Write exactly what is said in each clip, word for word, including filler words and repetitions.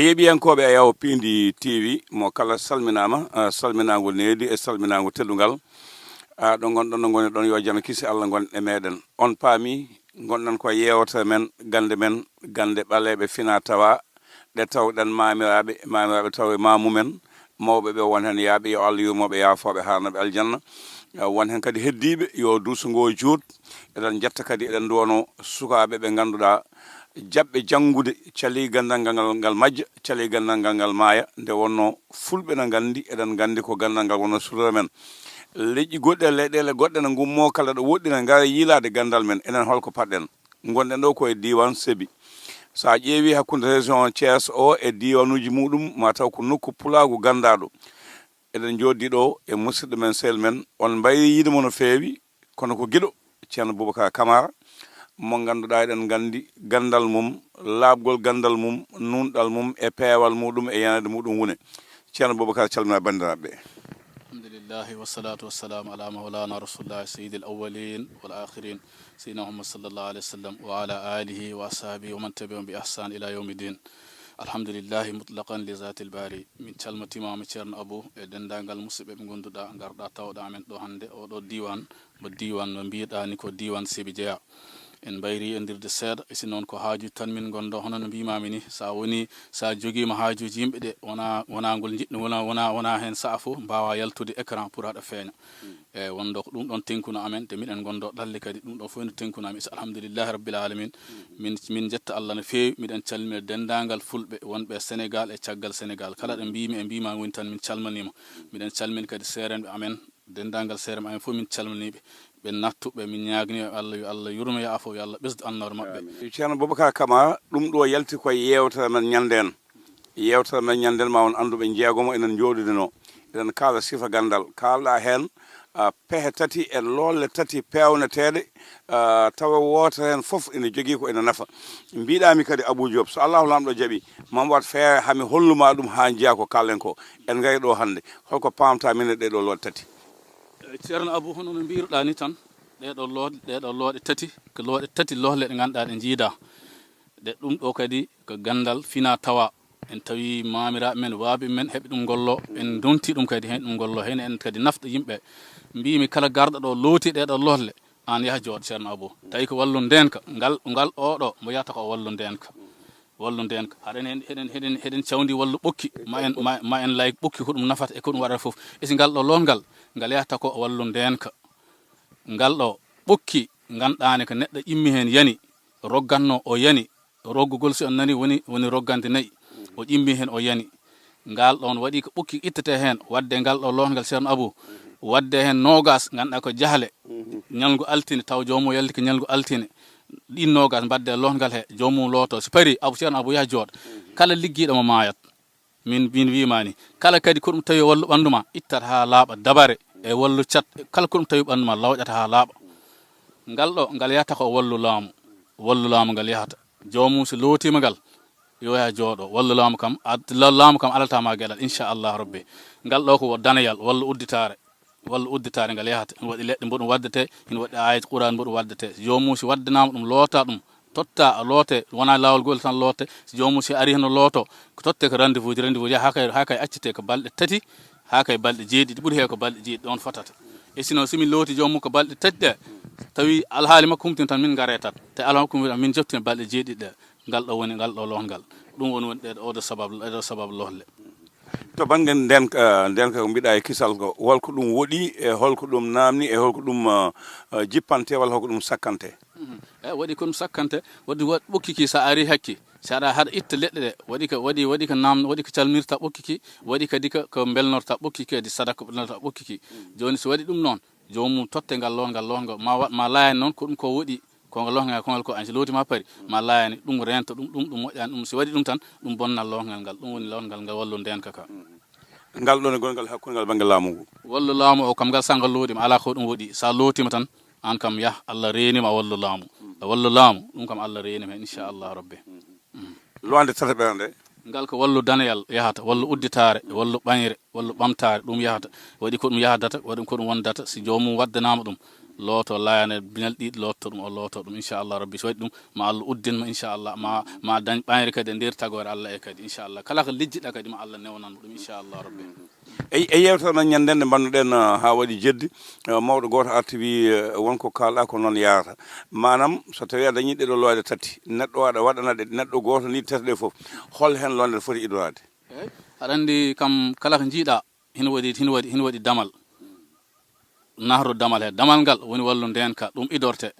Yeeɓiyankooɓe e Yawo Piindi T V, mo kala salminaama, ah, salminaango needi e salminaango teddungal. Ah, ɗo ngonɗon, ɗo ngoni ɗon, yo jam e kisi Allah ngon e meɗen. On paami, ngonɗen ko yeewtere men, gannde men, gannde ɓaleeɓe fina tawa, ɗe tawɗen maamiraaɓe, maamiraaɓe taw e maamumen, mawɓe ɓe won heen yaaɓe, yo Allah yurmo ɓe, yaafoo ɓe, haarna ɓe aljanna. Ah, won heen kadi heddiiɓe, yo duuso ngoo juut. Eɗen njetta kadi, eɗen nduwanoo sukaaɓe ɓe ngannduɗaa jaɓɓe janngude, calii ganndal ngal, ngal, ngal majja, calii ganndal ngal, ngal maaya. Nde wonnoo fulɓe na nganndi, eɗen nganndi ko ganndal ngal wonnoo sudoro men. Leƴƴi goɗɗi e leyɗeele goɗɗe na ngummoo kala ɗo woɗɗi na ngara yiilaade ganndal men. Enen holko paɗɗen? Ngonɗen ɗo ko e diiwaan Sebi. So a ƴeewii hakkunde région Thiès o e diiwaanuuji muuɗum, ma taw ko nokku pulaagu ganndaaɗo. Eɗen njooɗdi ɗo e musidɗo men, sehil men, on mbayri yiide mo no feewi, kono ko giɗo Ceerno Boubacar Camara, mo ngannduɗaa eɗen nganndi ganndal mum, laaɓgol ganndal mum, nuunɗal mum e peewal muuɗum e yanaade muuɗum wune. Ceerno Boubacar, calmina banndiraaɓe ɓe. Alhamdulillahi, wassalatu wassalamu ala maulana rasulillahi sayyidil awwalin wal akhirin, sayyidina Muhammad sallallahu alaihi wasallam wa ala alihi wa ashabihi wa man tabi'ahum bi ihsan ila yawmiddin. Alhamdulillahi mutlaqan li zatil bari. Min calmitimaama Ceerno Abu e denndaangal musidɓe ɓe ngonnduɗaa, ngarɗaa tawɗaa amen ɗo hannde, oɗo diiwaan, mo diiwaan no mbiiɗaa ni ko diiwaan Sebi jeyaa. En mbayri yondirde seeɗa, e si noon ko haaju tan min ngonɗo, hono no mbiimaami ni, so a woni, so a jogiima haajuuji yimɓe ɗe, wona, wona ngol njiɗno, wona, wona, wona heen sa'a fof, mbaawa yaltude écran pour haɗa feeña. Eeyi, wonndo ko ɗum ɗoon tenkuno amen, te miɗen ngonndo ɗalle kadi, ɗum ɗoon fof ene tenkuno amen. So alhamdulillahi rabbil alamin, min, min njetta Allah no feewi, miɗen calmina denndaangal fulɓe wonɓe e Senegal e caggal Senegal. Kala ɗo mbiimi e mbiima woni tan min calmaniima. Miɗen calmina kadi seerenɓe amen, denndaangal seerenɓe amen fof min calminiiɓe. Ɓe nattuɓe, min ñaaganii ɓe Allah, yo Allah yurmo, yaafo, yo Allah ɓesdu annoore maɓɓe. Amin. Ceerno Boubacar Camara, ɗum ɗo yalti ko e yeewtere men ñande en. Yeewtere men ñande en, ma on anndu ɓe jeegomo enen njooɗodinoo. Eɗen kaala sifa ganndal. Kaalɗaa heen, ah, pehe tati e loolle tati peewneteeɗe, ah, tawa wootere heen fof ene jogii ko ene nafa. Mbiɗaa mi kadi Abou Diop, so Allahu Laamɗo jaɓii, ma mi waɗ feere haa mi hollu ma ɗum haa njiyaa ko kaalɗen ko. En ngarii ɗo hannde. Holko paamtaa min e ɗee ɗo looɗe tati? Eeyi, Ceerno Abou, hono no mbiiruɗaa ni tan, ɗee ɗo looɗe, ɗee ɗo looɗe tati, ko looɗe tati loolle ɗe ngannduɗaa ɗe njiidaa. Ɗe ɗum ɗo kadi ko ganndal fina tawa. En tawi maamiraaɓe men, waaɓe men heɓi ɗum ngollo, en ndonti ɗum kadi heen ɗum ngollo, heen en kadi nafɗo yimɓe. Mbiimi kala garɗo ɗo looti ɗee ɗo loolle, aan yaha jooɗo Ceerno Abou. Tawi ko wallu ndeenka, ngal, ngal ɗo ɗo, mbo yahata ko wallu ndeenka. Wallu ndeenka. Haɗen heen, heɗen, heɗen, heɗen cawndi wallu ɓokki, ma en, ma, ma en lay ɓokki ko ɗum nafata e ko ɗum waɗata fof. E si ngal ɗo loolngal, ngal yahata ko wallu ndeenka. Ngal ɗo ɓokki, ngannduɗaa ne ko neɗɗo ƴimmi heen yani, roggatno o yani, roggugol si on nani woni, woni roggande nayi. O ƴimmi heen o yani. Ngal ɗoon waɗi ko ɓokki ittete heen, waɗde ngal ɗo loolngal Ceerno Abou, waɗde heen noogaas, ngannduɗaa ko jahle, ñalngu altine, taw joomum yalti ko ñalngu altine. Ɗiin noogaas mbaɗde loolngal he, joomum looto. Si parii, Abou, Ceerno Abou yaha jooɗo. Kala liggiiɗo mo maayat. Min, min wiimaani. Kala kadi ko ɗum tawi wallu ɓanndu ma, ittat haa laaɓa dabare, e wallu cat, kala ko ɗum tawi ɓanndu ma, lawƴata haa laaɓa. Ngal ɗo, ngal yahata ko wallu laamu. Wallu laamu ngal yahata. Joomum so lootiima ngal, yo yaha jooɗo. Wallu laamu kam, ad-, la-, laamu kam alata ma geɗal, inchallah rabbi. Ngal ɗo ko daneyal, wallu udditaare. Wallu udditaare ngal yahata. Ina waɗi leɗɗe mboɗum waddete, ina waɗi ayat Qur'an mboɗum waddete. Joomum si waddanaama ɗum, loota ɗum, totta, loote, wona laawol ngol tan loote. Si joomum si ari heno looto, ko totte ko rendez-vous ji, rendez-vous ji, haa kay, haa kay accete ko balɗe tati, haa kay balɗe jeeɗiɗi, ɓuri he ko balɗe jeeɗiɗi ɗoon fotata. E sinon, si min looti joomum ko balɗe tati ɗe, tawi alhaali makko humtin tan min ngare tan. Te alhaali makko humtin min jottina balɗe jeeɗiɗi ɗe. Ngal ɗo woni, ngal ɗo loolngal. Ɗum woni, woni ɗee ɗo, oo ɗo sabab, ɗee ɗo sabab loolle. To bannge ndeenka, ndeenka ko mbiɗa e kisal ko, holko ɗum woɗi e holko ɗum naamni e holko ɗum, ah, ah, jippante walla holko ɗum sakkante? Mhm. Eeyi, waɗi ko ɗum sakkante, waɗi wa-, ɓokki ki so a ari hakki, so aɗa haɗa itta leɗɗe ɗe, waɗi ko, waɗi, waɗi ko naamno, waɗi ko calmirta ɓokki ki, waɗi kadi ko, ko mbelnorta ɓokki ki, kadi sadaka ko mbelnorta ɓokki ki. Jooni so waɗi ɗum noon, joomum totte ngal loolngal, loolngal, ma wa-, ma laayani noon ko ɗum ko woɗi, ko ngal loolngal, ko ngal ko an si looti ma pari, ma laayani ɗum, reento ɗum, ɗum, ɗum moƴƴaani ɗum. Si waɗi ɗum tan, ɗum bonnal loolngal ngal, ɗum woni loolngal ngal wallu ndeenka ka. Ngal ɗon e gongal hakkunde ngal bannge laamu ngu. Wallu laamu o kam ngal, so ngal lootiima, alaa ko ɗum woɗi. So a lootiima tan, aan kam yah, Allah reenii ma, a wallu laamu. A wallu laamu, ɗum kam Allah reenii ma heen, inchallah rabbi. Loonde tataɓere nde? Ngal ko wallu daneyal yahata, wallu udditaare, wallu ɓaŋre, wallu ɓamtaare, ɗum yahata. Waɗi ko ɗum yahdata, waɗi ko ɗum wondata, si joomum waddanaama ɗum. looto layane binal ɗiɗi, looto ɗum, o looto ɗum, inchallah rabbi. So waɗi ɗum, ma Allah uddin mo, inchallah, ma, ma dañ ɓayre kadi e nder tagoore Allah e kadi, inchallah. Kala ko lijjiɗa kadi, ma Allah newnan mo ɗum, inchallah rabbi. E, e yewtere men ñande nde mbannuɗen, uh, haa waɗi jeddi, uh, mawɗo gooto arti wi, uh, won ko kaalɗa ko noon yaarata. Maanaam, so tawii a dañii ɗeɗo looyde tati, neɗɗo waɗa, waɗana ɗe neɗɗo gooto ni tati ɗe fof, hol heen loonde foti idoraade? Eey. Aɗa anndi kam, kala ko njiiɗa, hino waɗi, hino waɗi, hino waɗi damal. Nahru damal he. Damal ngal woni wallu ndeenka, ɗum idorte.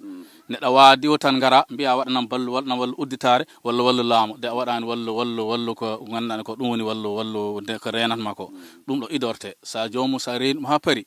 Neɗɗo waawa diwo tan ngara, mbiya waɗanam ballu, waɗanam wallu udditaare, walla wallu laamu. De a waɗaani wallu, wallu, wallu ko ngannduɗaa ko ɗum woni wallu, wallu nde ko reenat ma ko. Ɗum ɗo idorte. So a joomu, so a reeni ɗum haa pari,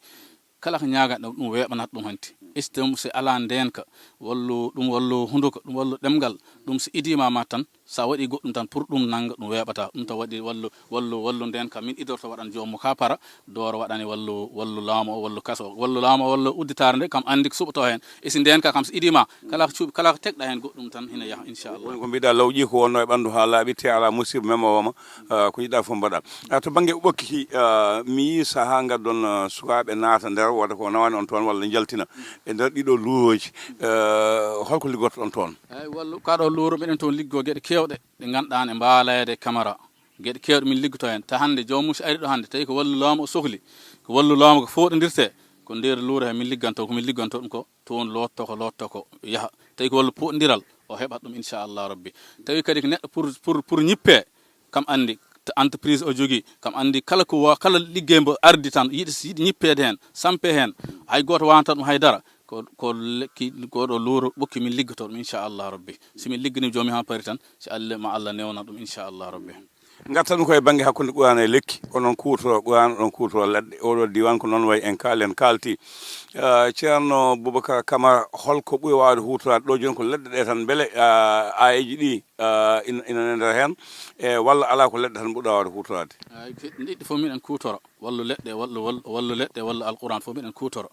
kala ko ñaaganɗo ɗum weeɓanat ɗum hanti. Istum si alaa ndeenka, wallu ɗum, wallu hunduko, ɗum wallu ɗemngal, ɗum si idiima ma tan, so a waɗi goɗɗum tan pour ɗum nannga, ɗum weeɓata. Ɗum tan waɗi wallu, wallu, wallu ndeenka min idorto waɗan joomum ka para, dooro waɗani wallu, wallu laamu o, wallu kaso o. Wallu laamu o, wallu udditaare nde, kam anndi ko suɓoto heen. E si ndeenka kam so idiima, kala ko cuuɓi, kala ko tekɗa heen goɗɗum tan hina yaha, inchallah. Woni ko mbiɗa lawƴi ko wonno e ɓanndu haa laaɓi, te alaa musiba mema woma, ah, ko yiɗa fof mbaɗa. Ah, to bannge ɓokki ki, ah, mi yii sahaa ngadon, ah, sukaaɓe naata nder, wata ko nawani on toon walla njaltina e nder ɗiɗo luurooji. Ah, holko liggortoɗon toon? Eey, wallu, kaɗo luuro meɗen toon liggo geɗe keewɗe ɗe ngannduɗaa ne mbaaleede kamara. Geɗe keewɗe min liggoto heen. Ta hannde joomum si ari ɗo hannde, tawi ko wallu laamu o sohli, ko wallu laamu ko fooɗondirte, ko nder luuro he min ligganto, ko min ligganto ɗum ko toon lootto ko, lootto ko yaha. Tawi ko wallu poɗndiral, o heɓat ɗum inchallah rabbi. Tawi kadi ko neɗɗo pour, pour, pour ñippe, kam anndi to entreprise o jogii, kam anndi kala ko wa-, kala liggey mbo ardi tan, yiɗi, yiɗi ñippeede heen, sampe heen, hay gooto waawata ɗum hay dara, ko, ko lekki, ko ɗo luuro ɓokki min liggoto ɗum inchallah rabbi. Si min ligganii joomum haa pari tan, si Allah, ma Allah newna ɗum inchallah rabbi. Ngartan ko e bannge hakkunde Qur'aana e lekki, onon kuutoro Qur'aana, oɗon kuutoro leɗɗe. Oɗo diiwaan ko noon wayi en kaali, en kaalti. Ah, Ceerno Boubacar Camara, holko ɓuri waawde huutoraade ɗo jooni ko leɗɗe ɗe tan? Mbele, ah, aayeeji ɗi, ah, ina, ina e nder heen, e walla alaa ko leɗɗe tan ɓurɗa waawde huutoraade? Eey, ke-, ɗiɗi fof miɗen kuutoro, wallu leɗɗe, wallu, wallu, wallu leɗɗe, wallu Alqur'aan fof miɗen kuutoro.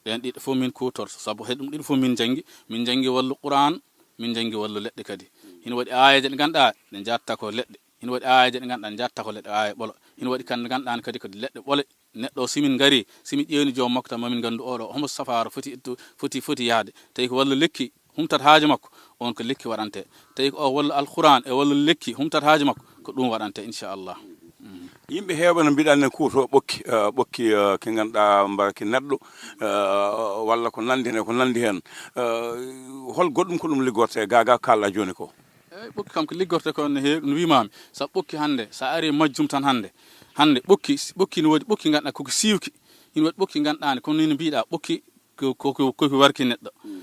Ɗeen ɗiɗi fof min kuutorto, sabu he ɗum ɗiɗi fof min njanngi, min njanngi wallu Qur'aan, min njanngi wallu leɗɗe kadi. Hino waɗi aayeeje ɗe ngannduɗaa ɗe njaatta ko leɗɗe. Hino waɗi aayeeje ɗe ngannduɗaa njaatta ko leɗɗe aaye ɓolo. Hino waɗi kan ngannduɗaa kadi ko leɗɗe ɓole. Neɗɗo, si min ngari, si min ƴeewni joom makko tan, ma min nganndu oɗo homo safaara foti ittu, foti, foti yahde. Tawi ko wallu lekki humtat haaju makko, on ko lekki waɗante. Tawi ko o wallu Alqur'aan e wallu lekki humtat haaju makko, ko ɗum waɗante, inchallah. Mhm. Yimɓe heewɓe no mbiɗa ne kuuto ɓokki, eh, ɓokki, eh, ki ngannduɗaa mbaraki neɗɗo, eh, walla ko nanndi heen, ko nanndi heen. Eh, hol goɗɗum ko ɗum liggorte gaa gaa kaalɗa jooni ko? Eey, ɓokki kam ko liggorte ko no heewi, no wiimaami. Sabu ɓokki hannde, so a arii majjum tan hannde, hannde ɓokki, ɓokki no woodi ɓokki ngannduɗaa koko siiwki, ina woodi ɓokki ngannduɗaa ne, kono ni no mbiɗa, ɓokki ko, ko, ko, ko warki neɗɗo. Mm.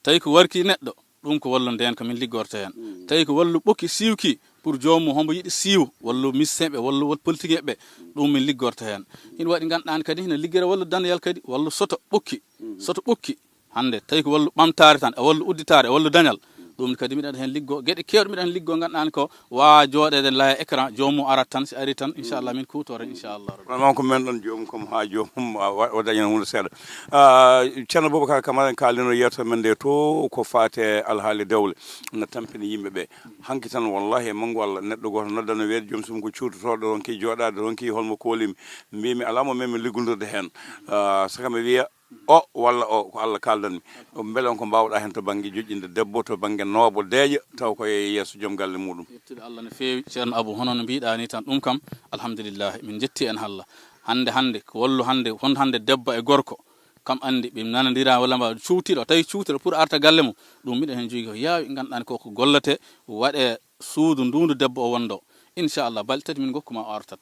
Tawi ko warki neɗɗo, ɗum ko wallu ndeen ko min liggorto heen. Mm. Tawi ko wallu ɓokki siiwki pour joomum hombo yiɗi siiw, wallu musicien ɓe, wallu won politique ɓe, ɗum min liggorto heen. Ina waɗi ngannduɗaa ne kadi, ina liggira wallu daniyal kadi, wallu soto ɓokki. Mm. Soto ɓokki. Hannde, tawi ko wallu ɓamtaare tan, e wallu udditaare, e wallu dañal. Ɗum kadi, miɗen heen liggo, geɗe keewɗe miɗen liggo, ngannduɗaa ko waawa jooɗeede laya écran, joomum arat tan, si ari tan, inchallah, min kuutore, inchallah. Kono noon ko men ɗon joomum, comme haa joomum wa-, wa-, o dañan huunde seeɗa. Ah, Ceerno Boubacar Camara, en kaalino yeewtere men nde to, ko faati e alhaali dewle, no tampini yimɓe ɓe. Hanki tan, wallahi, e manngu Allah, neɗɗo gooto noddano weedo joom suudu ko cuutotooɗo, ronki jooɗaade, ronki holmo koolimi. Mbimi, alaa mo men mi liggondirde heen. Ah, saka mi wiya, o walla o, ko Allah kaaldanmi. Mbele on ko mbaawɗaa heen to bannge joƴƴinde debbo, to bannge noobo deeƴa, taw ko e yeeso joom galle muɗum? Yettude Allah no feewi, Ceerno Abou, hono no mbiɗaa ni tan, ɗum kam, alhamdulillahi, min njetti en Allah. Hannde, hannde, ko wallu hannde, won hannde debbo e gorko, kam anndi, ɓe nanondira walla mbaɗa cuutiiɗo, tawi cuutiiɗo pour arta galle mum, ɗum miɗen heen jogii ko yaawi, ngannduɗaa ko, ko gollate, waɗe suudu nduundu debbo o wonɗo. Inchallah, balɗe tati min ngokku ma o artat.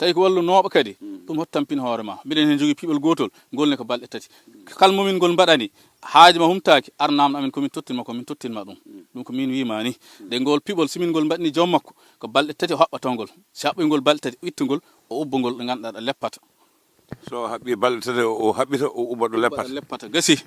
Tawi ko wallu nooɓo kadi, ɗum hoto tampin hoore ma. Mbiɗen heen jogii piɓol gootol, ngol ne ko balɗe tati. Kala mo min ngol mbaɗani, haaju ma humtaaki, ar namdo amen ko min tottin ma, ko min tottin ma ɗum. Ɗum ko min wiima ni. De ngol piɓol, si min ngol mbaɗni joom makko, ko balɗe tati o haɓɓatoo ngol. Si haɓɓi ngol balɗe tati, o itta ngol, o ubba ngol ɗo ngannduɗaa ɗo leppata. So o haɓɓi balɗe tati, o haɓɓita, o ubba ɗo leppata. Leppata, gasi.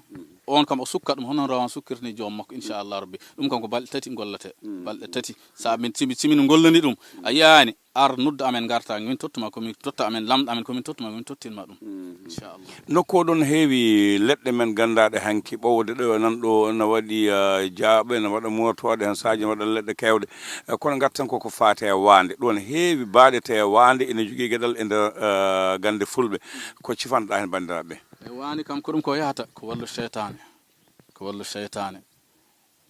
On kam o sukka ɗum, hono rawan sukkirta ni joom makko, inchallah rabbi. Ɗum kam ko balɗe tati ngollate. Balɗe tati. Sa min, si min, si min ngollani ɗum, a yiyaani, ar noddu amen ngarta, min tottuma ko min totta amen, lamɗo amen ko min tottuma ko min tottinma ɗum. Inchallah. Nokku o ɗon heewi leɗɗe men ganndaaɗe hanki, ɓowde ɗo nan ɗo na waɗi, ah, jaaɓe, na waɗa mootooɗe, heen saaji na waɗa leɗɗe keewɗe. Eh, kono ngarten koko faati e waande. Ɗon heewi baaɗe te waande ina jogii geɗal e nder, ah, gannde fulɓe. Ko cifanɗa heen banndiraaɓe? E waani kam ko ɗum ko yahata ko wallu seytaane, ko wallu seytaane.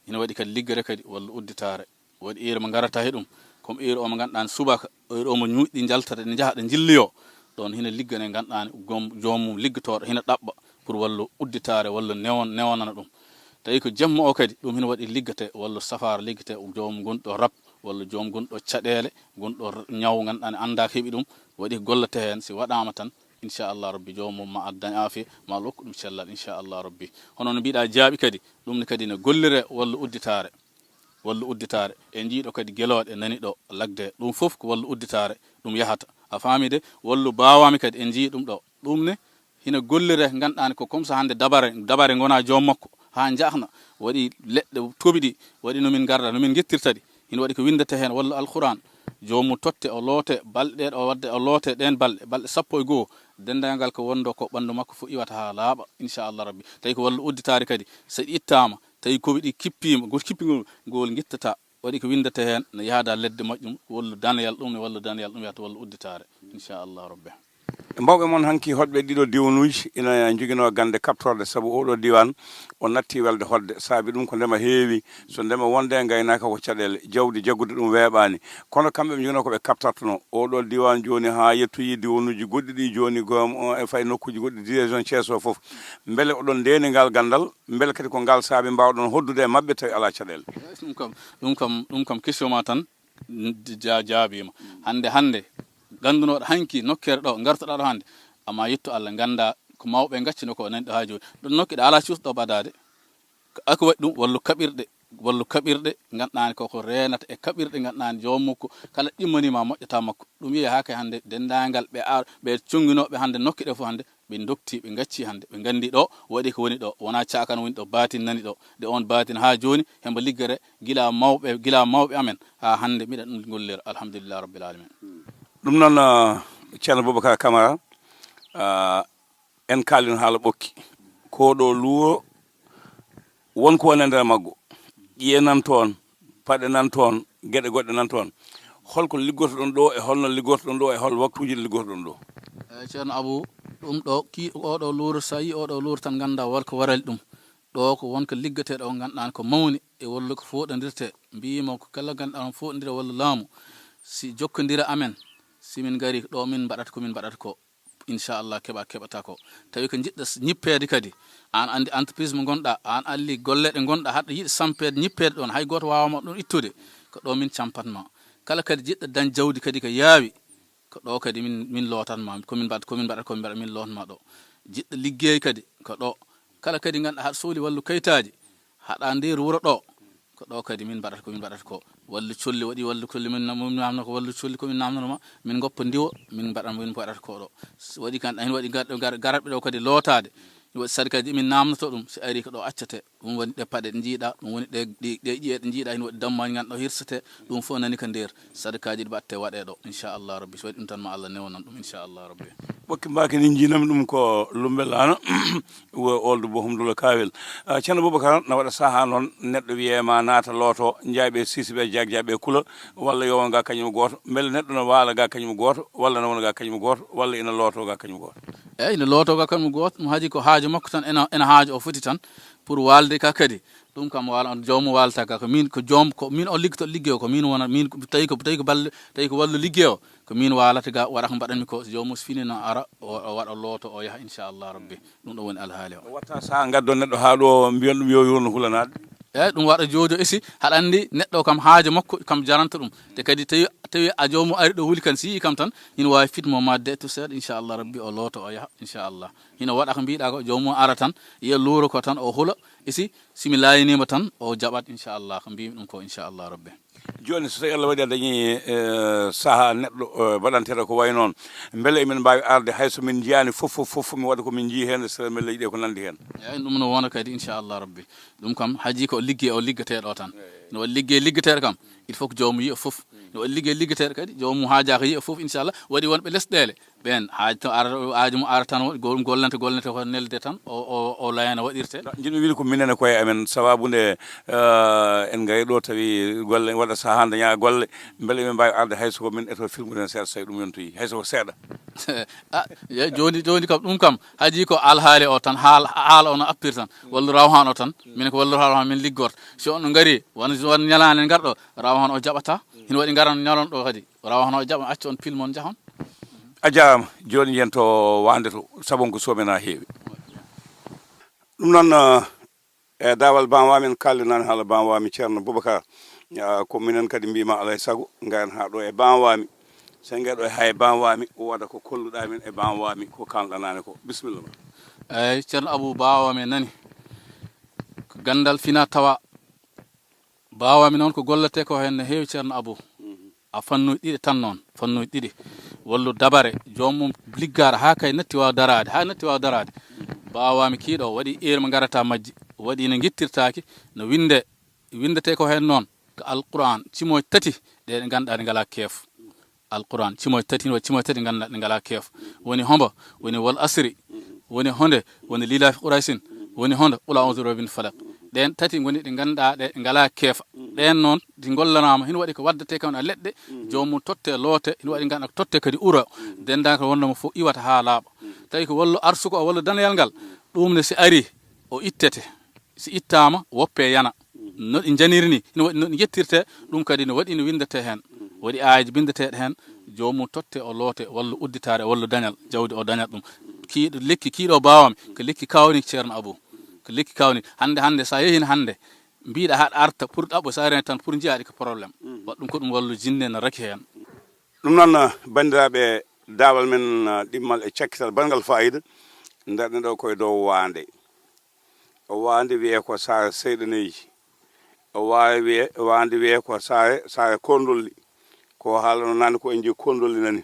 Ina waɗi kadi liggere kadi wallu udditaare. Waɗi heure mo ngarata he ɗum, comme heure o mo ngannduɗaa subaka, heure o mo ñuuɗi njaltata, ɗe njaha ɗe njilliyo. Ɗoon hina liggane ngannduɗaa joom, joomum liggotooɗo hina ɗaɓɓa pour wallu udditaare, wallu newon-, newnana ɗum. Tawi ko jemma o kadi, ɗum hina waɗi liggate, wallu safaara liggate, joomum gonɗo rab, wallu joom gonɗo caɗeele, gonɗo r-, ñaw ngannduɗaa anndaa ko heɓi ɗum, waɗi ko gollate heen, si waɗaama tan, inchallah rabbi, joomum ma addan aafiya, ma Allah okku ɗum cellal, inchallah rabbi. Hono no mbiɗa jaaɓi kadi, ɗum ne kadi ne gollire wallu udditaare. Wallu udditaare. En njiiɗo kadi gelooɗe nani ɗo lagde. Ɗum fof ko wallu udditaare ɗum yahata. A faami de? Wallu baawaami kadi en njii ɗum ɗo. Ɗum ne hina gollire ngannduɗaa ko comme ça hannde dabare, dabare ngona joom makko. Haa njaahna, waɗi leɗɗe toɓi ɗi, waɗi no min ngarda, no min ngettirta ɗi. Hina waɗi ko winndete heen wallu Alquran. Joomum totte, o loote, balɗe ɗe o waɗde, o loote ɗeen balɗe, balɗe sappo e goo. Denndaangal ko wonndo ko ɓanndu makko fof iwata haa laaɓa, inchallah rabbi. Tawi ko wallu udditaare kadi, so ɗi ittaama, tawi koɓe ɗi kippiima, go-, kippingol ngol ngittata, waɗi ko winndete heen, no yahda ledde moƴƴum, wallu daneyal ɗum, ne wallu daneyal ɗum yahata wallu udditaare, inchallah rabbi. Mawɓe mon hanki hoɗɓe ɗiɗo diwaanuuji ina njoginoo gannde kaɓtorde, sabu oɗo diwaan o natti welde hoɗde. Saabi ɗum ko ndema heewi, so ndema wonde e ngaynaaka ko caɗeele, jawdi jaggude ɗum weeɓaani. Kono kamɓe ɓe njoginoo ko ɓe kaɓtortonoo. Oɗo diwaan jooni haa yettoyi diwaanuuji goɗɗi ɗi jooni, gom, o, e fay nokkuuji goɗɗi, région Thiès o fof. Mbele oɗon ndeeni ngal ganndal? Mbele kadi ko ngal saabi mbaawɗon hoddude e maɓɓe tawi alaa caɗeele? Yes, ɗum kam, ɗum kam, ɗum kam question ma tan, n-, ja-, jaabiima. Hannde, hannde, ganndunooɗo hanki nokkeere ɗo, ngartoɗaa ɗo hannde, amma yettu Allah, ngannda ko mawɓe ngaccino ko nani ɗo haa jooni. Ɗon nokki ɗo alaa cuusɗo ɓadaade. Ko, ako waɗi ɗum, wallu kaɓirɗe, wallu kaɓirɗe, ngannduɗaani ko, ko reenata e kaɓirɗe, ngannduɗaani joom makko, kala ɗimmaniima moƴƴata makko. Ɗum yehi haa kay hannde, denndaangal ɓe ar-, ɓe connginooɓe hannde nokki ɗe fof hannde, ɓe ndokti, ɓe ngacci hannde, ɓe nganndi ɗo waɗi ko woni ɗo, wonaa caakan woni ɗo, baatin nani ɗo. De on baatin haa jooni, hembo liggere, gila mawɓe, gila mawɓe amen, haa hannde miɗa ɗum gollira, alhamdulillah rabbil alamin. Ɗum noon, ah, Ceerno Boubacar Camara, ah, en kaalino haala ɓokki. Ko ɗo luuro, won ko woni e nder maggo. Ƴiye nan toon, paɗe nan toon, geɗe goɗɗe nan toon. Holko liggortoɗon ɗo e holno liggortoɗon ɗo e hol waktuuji ɗi liggortoɗon ɗo? Eeyi, Ceerno Abou, ɗum ɗo, ki-, oɗo luuro, so a yii oɗo luuro tan ngannda won ko warali ɗum. Ɗo ko won ko liggetee ɗo ngannduɗaa ko mawni e wallu ko fooɗondirtee. Mbiimi ko kala ngannduɗaa on fooɗondira wallu laamu, si jokkondira amen, si min ngari ɗo min mbaɗata ko min mbaɗata ko. Inchallah keɓa keɓata ko. Tawi ko njiɗɗa s-, ñippeede kadi, aan anndi entreprise mo ngonɗaa, aan anndi golle ɗe ngonɗaa, haɗa yiɗi sampeede, ñippeede ɗoon, hay gooto waawaa ma ɗum ittude, ko ɗo min campatma. Kala kadi jiɗɗo dañ jawdi kadi ko yaawi, ko ɗo kadi min, min lootatma, ko min mbaɗ-, ko min mbaɗata, ko min mbaɗata, min lootma ɗo. Jiɗɗo liggey kadi, ko ɗo. Kala kadi ngannduɗaa haɗa sohli wallu kayitaaji, haɗa nder wuro ɗo, ko ɗo kadi min mbaɗata ko min mbaɗata ko. Wallu colli waɗi, wallu colli min nam-, min namno ko wallu colli ko min namnoto ma, min ngoppa ndiwo, min mbaɗa, min mbaɗata ko ɗo. S-, waɗi kan, en waɗi gar-, gar-, garatɓe ɗo kadi lootaade. Waɗi sadi kadi min namnoto ɗum, si ari ko ɗo accete. Ɗum woni ɗe paɗe ɗe njiiɗa, ɗum woni ɗe, ɗi, ɗe ƴiye ɗe njiiɗa, ene waɗi dammaaji ngannduɗaa hirsete, ɗum fof nani ko nder. Sadakaaji ɗi mbaɗte waɗe ɗo, inchallah rabbi. So waɗi ɗum tan ma Allah newnan ɗum, inchallah rabbi. Ɓokki mbaaki ni njiinami ɗum ko Lumbe Laana, wo Old Bohum Dulo Kaawel. Ah, Ceerno Boubacar, na waɗa sahaa noon, neɗɗo wiyee ma naata looto, njaaɓe sisi ɓe, jaag jaaɓe kula, walla yo won ga kañum gooto. Mbele neɗɗo no waala ga kañum gooto, walla no wona ga kañum gooto, walla ina looto ga kañum gooto? Eeyi, ina looto ga kañum gooto, ɗum haji ko haaju makko tan, ena, ena haaju o foti tan, pour waalde ka kadi. Ɗum kam waala, on joomum waalata ka, ko min, ko joom, ko min o liggoto liggey o, ko min wona, min ko, tawi ko, tawi ko balle, tawi ko wallu liggey o, ko min waalata ga, waɗa ko mbaɗanmi ko, so joomum so fini no ara, o, o waɗa looto, o yaha, inchallah rabbi. Ɗum ɗo woni alhaali o. Watta saha ngaddo neɗɗo haa ɗo mbiyon ɗum yo yurno hulanaade. Eeyi, ɗum waɗa joojo esi, haɗa anndi neɗɗo kam haaju makko kam jaranta ɗum. Te kadi tawi, tawi a joomum ari ɗo huli kan, si yii kam tan, hino waawi fit mo madde to seeɗa, inchallah rabbi, o looto, o yaha, inchallah. Hino waɗa ko mbiɗa ko, joomum ara tan, yiya luuro ko tan, o hula, esi, si mi laayaniima tan, o jaɓat, inchallah, ko mbimi ɗum ko, inchallah rabbi. Jooni, so tawi Allah waɗi a dañi, eh, saha neɗɗo, eh, baɗanteɗo ko wayi noon, mbele emin mbaawi arde hay so min njiyaani fof, fof, fof, mi waɗa ko min njii heen, so mbele yiɗe ko nanndi heen? Eeyi, ɗum no wona kadi, inchallah rabbi. Ɗum kam, haji ko ligge o liggeteeɗo tan. No waɗi liggey liggeteeɗo kam, il faut que joomum yiya fof. No waɗi liggey liggeteeɗo kadi, joomum haajaaka yiya fof, inchallah. Waɗi wonɓe lesɗeele, ɓeen haaj to ara, haaju mum ara tan, waɗi go-, gollante, gollante ko nelde tan, o, o, o layana waɗirte. Jiɗmi wiide ko minen e koye amen, sababu nde, eh, en ngari ɗo tawi golle en waɗa sahaa daña golle, mbele emin mbaawi arde hay so ko min eto filmude heen seeɗa, so tawi ɗum yontoyi, hay so ko seeɗa. Ah, ye, jooni, jooni kam, ɗum kam, haji ko alhaali o tan, haal, haala o no appir tan, wallu rawhan o tan, min ko wallu rawhan min liggorta. Si on ngari, won, won ñalaande ngarɗo, rawhan o jaɓata, hino waɗi ngaran ñalon ɗo kadi, rawhan o jaɓa, acca on pil mon jahon. A jaaraama, jooni yen to waande to, sabon ko soɓe na heewi. Ɗum noon, eh, e daawal Banwami, en kaaldi naane haala Banwami Ceerno Boubacar. Ah, ko minen kadi mbiyma alay sago, ngaren haa ɗo e Banwami. So en ngarii ɗo e hay Banwami, wooda ko kolluɗaa min e Banwami, ko kaalɗaa naane ko. Bisimilla ma. Eey, Ceerno Abou, Banwami nani. Ko ganndal fina tawa. Banwami noon ko golletee ko heen ne heewi, Ceerno Abou. Mhm. A fannuuji ɗiɗi tan noon, fannuuji ɗiɗi. Wallu dabare, joomum liggaara haa kay natti waawa daraade, haa natti waawa daraade. Banwami kiiɗo waɗi heure mo ngarata majji, waɗi no ngittirtaaki, no winnde, winndetee ko heen noon, ko Alquran, cimooji tati, ɗe ɗe ngannduɗaa ɗe ngalaa keef. Alquran, cimooji tati, no cimooji tati ngannduɗaa ɗe ngalaa keef. Woni hombo, woni wal asri, woni honde, woni lilafi Quraysin, woni honde, qul a'udhu bi rabbil falaq. Ɗeen tati ngoni ɗe ngannduɗaa ɗe ngalaa keef. Ɗeen noon, ɗi ngollanaama, hino waɗi ko waddetee kam e leɗɗe, joomum totte, loote, hino waɗi ngannduɗaa ko totte kadi ura, denndaangal wonno mo fof iwata haa laaɓa. Tawi ko wallu arsuko o, wallu danayal ngal, ɗum ne si ari, o ittete. Si ittaama, woppe yana. No ɗi njaniri ni, hino waɗi no ɗi njettirte, ɗum kadi no waɗi no winndetee heen. Waɗi aayeeje binndeteeɗe heen, joomum totte o loote, wallu udditaare, wallu dañal, jawdi o dañat ɗum. Kiiɗo, lekki kiiɗo Banwami, ko lekki kawni Ceerno Abou. Ko lekki kawni. Hannde, hannde, so a yehin hannde, mbiɗa haɗa arta pour ɗaɓɓo, so a reen tan pour njiyaa ɗi ko problème. Waɗ ɗum ko ɗum wallu jinne no raki heen. Ɗum noon, banndiraaɓe, daawal men, ah, ɗimmal e cakkital banngal faayida, ndarɗen ɗo koye dow waande. O waande wiyee ko saare seyɗaneeji. O waawi wiyee, waande wiyee ko saare, saare kondolli. Ko haalano naane ko en nji kondolli nani.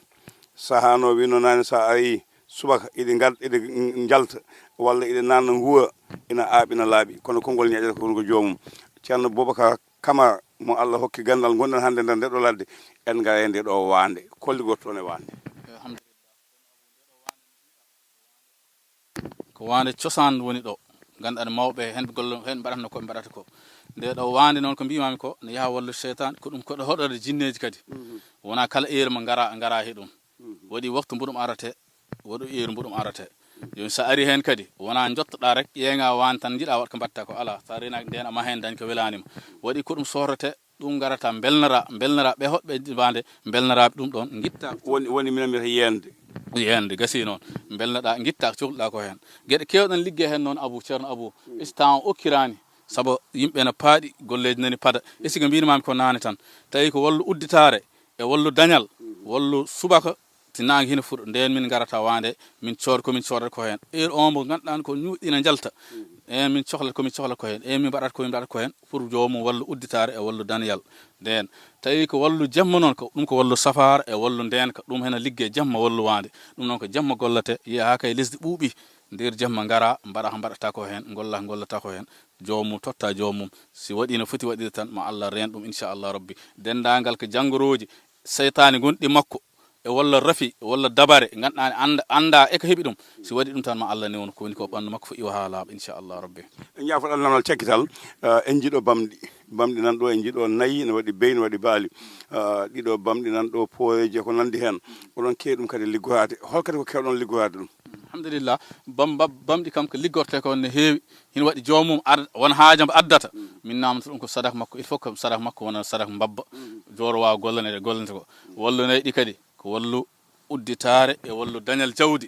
Sahaa no wino naane, so a ari subaka, iɗi ngal-, iɗi njalta, walla iɗi naanna nguura, ina aaɓi, ina laaɓi. Kono konngol ñaƴata ko woni ko joomum. Ceerno Boubacar Kamara, mo Allah hokki ganndal, ngonɗen hannde nder nde ɗo ladde, en ngarii nde ɗo waande. Kolli goɗɗo toon e waande. Ko waande cosaan woni ɗo. Ngannduɗaa mawɓe heen ɓe gollo, heen mbaɗatno ko ɓe mbaɗata ko. Nde ɗo waande noon ko mbimami ko, ne yaha wallu seytaan, ko ɗum ko ɗo hoɗorde jinneeji kadi. Mhm. Wonaa kala heure mo ngara, ngara he ɗum. Mhm. Waɗi waktu mbuɗum arate, waɗu heure mbuɗum arate. Jooni so a ari heen kadi, wonaa njottoɗaa rek, ƴeeŋa waande tan njiɗa waɗ ko mbaɗta ko, alaa. So a reenaaki ndeen a maha heen dañ ko welaanima. Waɗi ko ɗum sohrote, ɗum ngarata mbelnora, mbelnora ɓe hoɗɓe waande, mbelnoraaɓe ɗum ɗoon, ngitta. Woni, woni minen mbiyata yeende. Yeende, gasi noon. Mbelnoɗaa, ngitta ko cohluɗaa ko heen. Geɗe keewɗe ne liggee heen noon, Abou, Ceerno Abou. Isi temps o okkiraani, sabu yimɓe ne paaɗi, golleeji nani pada. Isi ko mbinimami ko naane tan. Tawi ko wallu udditaare, e wallu dañal, wallu subaka, ti naange hino fuɗo, ndeen min ngarata waande, min cood-, ko min coodata ko heen. Heure o mo ngannduɗaa ko ñuuɗi ina njalta. Ehen, min cohlata ko min cohlata ko heen. Ehen, min mbaɗata ko min mbaɗata ko heen. Pour joomum wallu udditaare e wallu daniyal. Ndeen, tawi ko wallu jamma noon, ko ɗum ko wallu safaara e wallu ndeenka. Ɗum hena liggee jamma wallu waande. Ɗum noon ko jamma gollate, yiya haa kay lesdi ɓuuɓi. Nder jamma ngara, mbaɗa ko mbaɗata ko heen, ngolla ko ngollata ko heen. Joomum totta joomum. Si waɗi no foti waɗirde tan, ma Allah reen ɗum, inchallah rabbi. Denndaangal ko janngorooji seytaane gonɗi makko, e walla rafi, walla dabare, ngannduɗaa ne annda, annda e ko heɓi ɗum. Si waɗi ɗum tan, ma Allah newnu ko woni ko ɓanndu makko fo iwa haa laaɓa, inchallah rabbi. En njaafoɗon namal cakkital, eh, en njiɗo bamɗi. Bamɗi nan ɗo, en njiɗo nayi, ne waɗi beyi, ne waɗi baali. Eh, ɗiɗo bamɗi nan ɗo, pooreeji e ko nanndi heen. Oɗon keewi ɗum kadi liggoraade. Hol kadi ko keewɗon liggoraade ɗum? Alhamdulillah. Bam-, bam-, bamɗi kam ko liggortee ko ne heewi. Hino waɗi joomum ad-, won haaja mbo addata. Min namdata ɗum ko sadak makko. Il faut que sadak makko wona sadak mbabba. Jooro waawa gollane ɗe gollante ko. Wallu nayi ɗi kadi. Ko wallu udditaare e wallu dañal jawdi.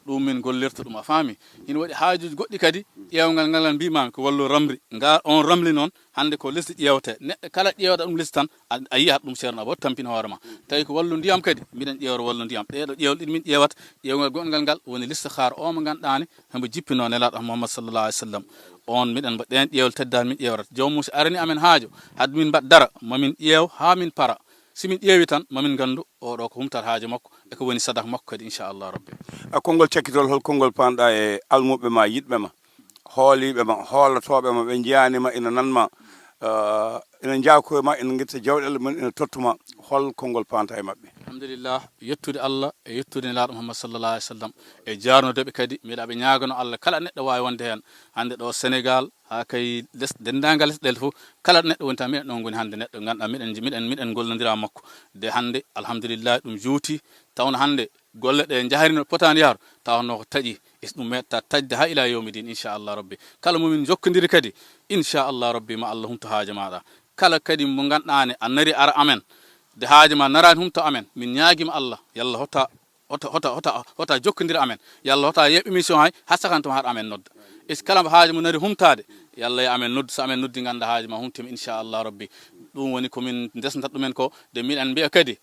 Ko ɗum min gollirta ɗum, a faami? Hino waɗi haajuuji goɗɗi kadi, ƴeewngal ngal, ngal mbimami ko wallu ramri. Ngal on ramli noon, hannde ko lesdi ƴeewte. Neɗɗo kala ƴeewɗa ɗum lesdi tan, a, a yiyat ɗum, Ceerno Abo, tampin hoore ma. Tawi ko wallu ndiyam kadi, miɗen ƴeewra wallu ndiyam. Ɗeeɗo ƴeewle ɗiɗi min ƴeewata, ƴeewngal goɗngal ngal woni listixaar o mo ngannduɗaa ne, hembo jippinoo Nelaaɗo Muhammad sallallahu alaihi wasallam. On miɗen mba-, ɗeen ƴeewle teddaani min ƴeewrata. Joomum si arani amen haajo, hade min mbaɗ dara, ma min ƴeew haa min para. Si min ƴeewi tan, ma min nganndu oɗo ko humtat haajo makko, e ko woni sadak makko kadi, inchallah rabbi. A konngol cakkitol, hol konngol paanɗa e almuɓe ma, yiɗɓe ma, hooliiɓe ma, hoolotooɓe ma, ɓe njiyaani ma ina nan ma, Ah, ina njaako e ma, ina ngetta jawɗeele mum, ina tottuma. Hol konngol paanta e maɓɓe? Alhamdulillah, yettude Allah e yettude Nelaaɗo Muhammad sallallahu alaihi wasallam, e jaarnude ɓe kadi. Miɗa ɓe ñaagano Allah, kala neɗɗo waawi wonde heen. Hannde ɗo Senegal, haa kay les-, denndaangal lesɗeele fof, kala neɗɗo woni tan, miɗen ɗon ngoni hannde, neɗɗo ngannduɗaa, miɗen, miɗen, miɗen ngollondira makko. De hannde, alhamdulillah, ɗum juuti, tawno hannde golle ɗe njahri no potaani yahru, tawanno ko taƴi. Is ɗum meɗta taƴde haa ila yawmi din, inchallah rabbi. Kala mo min njokkondiri kadi, inchallah rabbi, ma Allah humto haaje maaɗa. Kala kadi mo ngannduɗaa ne a nari ara amen, de haaje ma naraani humto amen, min ñaagima Allah, yalla hota, hota, hota, hota, hota jokkondira amen, yalla hota yeeɓ émission hay, haa sakantuma haɗa amen nodda. Is kala mo haaje mo nari humtaade, yalla ya amen noddu, so amen noddi ngannda haaje ma humtima, inchallah rabbi. Ɗum woni ko min ndesnata ɗumen ko, de miɗen mbiya kadi,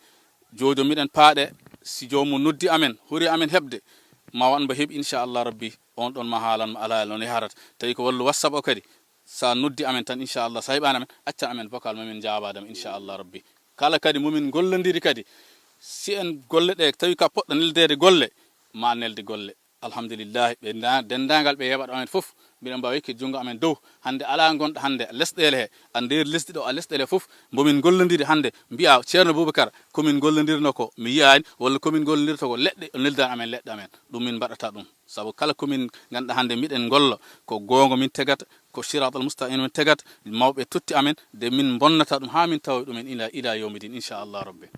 jojo miɗen paaɗe, si joomum noddi amen, hori amen heɓde, ma waɗ mbo heɓi, inchallah rabbi, on ɗon ma haalan ma alaa no yahrata. Tawi ko wallu WhatsApp o kadi, sa noddi amen tan, inchallah, sa heɓaani amen, accan amen vocal, ma min njaabaade ma, inchallah rabbi. Kala kadi mo min ngollondiri kadi, si en golle ɗe, tawi ka poɗɗo neldeede golle, ma nelde golle. Alhamdulillahi, ɓe nda-, denndaangal ɓe yeɓaɗo amen fof, mbiɗen mbaawi yekki junngo amen dow. Hannde alaa ngonɗo hannde lesɗeele he, a nder lesdi ɗo, a lesɗeele fof, mbomin gollondiri hannde, mbiya Ceerno Boubacar, ko min ngollondirno ko mi yiyaani, walla ko min ngollondirta ko leɗɗe, o neldani amen leɗɗe amen. Ɗum min mbaɗata ɗum. Sabu kala ko min ngannduɗaa hannde miɗen ngolla, ko goonga min tegata, ko siratal mustaqim min tegata, mawɓe totti amen, de min bonnata ɗum haa min tawa ɗumen ila, ila yawmi din, inchallah rabbi.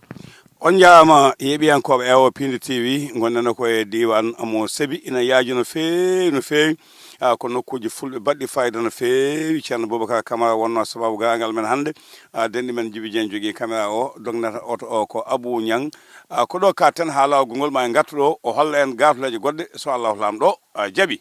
On njaaraama, yeeɓiyankooɓe Ewo Piindi T V, ngonɗen ko e diiwaan mo Sebi, ina yaaji no feewi, no feewi. Ah, ko nokkuuji fulɓe baɗɗi fayida no feewi. Ceerno Boubacar Camara wonnoo sabaabu garaangal men hannde. Ah, denɗi men Jibi Dieng jogii caméra o, dognata oto o ko Abou Niang. Ah, ko ɗo kaaɗten haa laawol gongol ma en ngartu ɗo, o holla en gaafleeje goɗɗe, so Allahu Laamɗo, ah, jaɓi.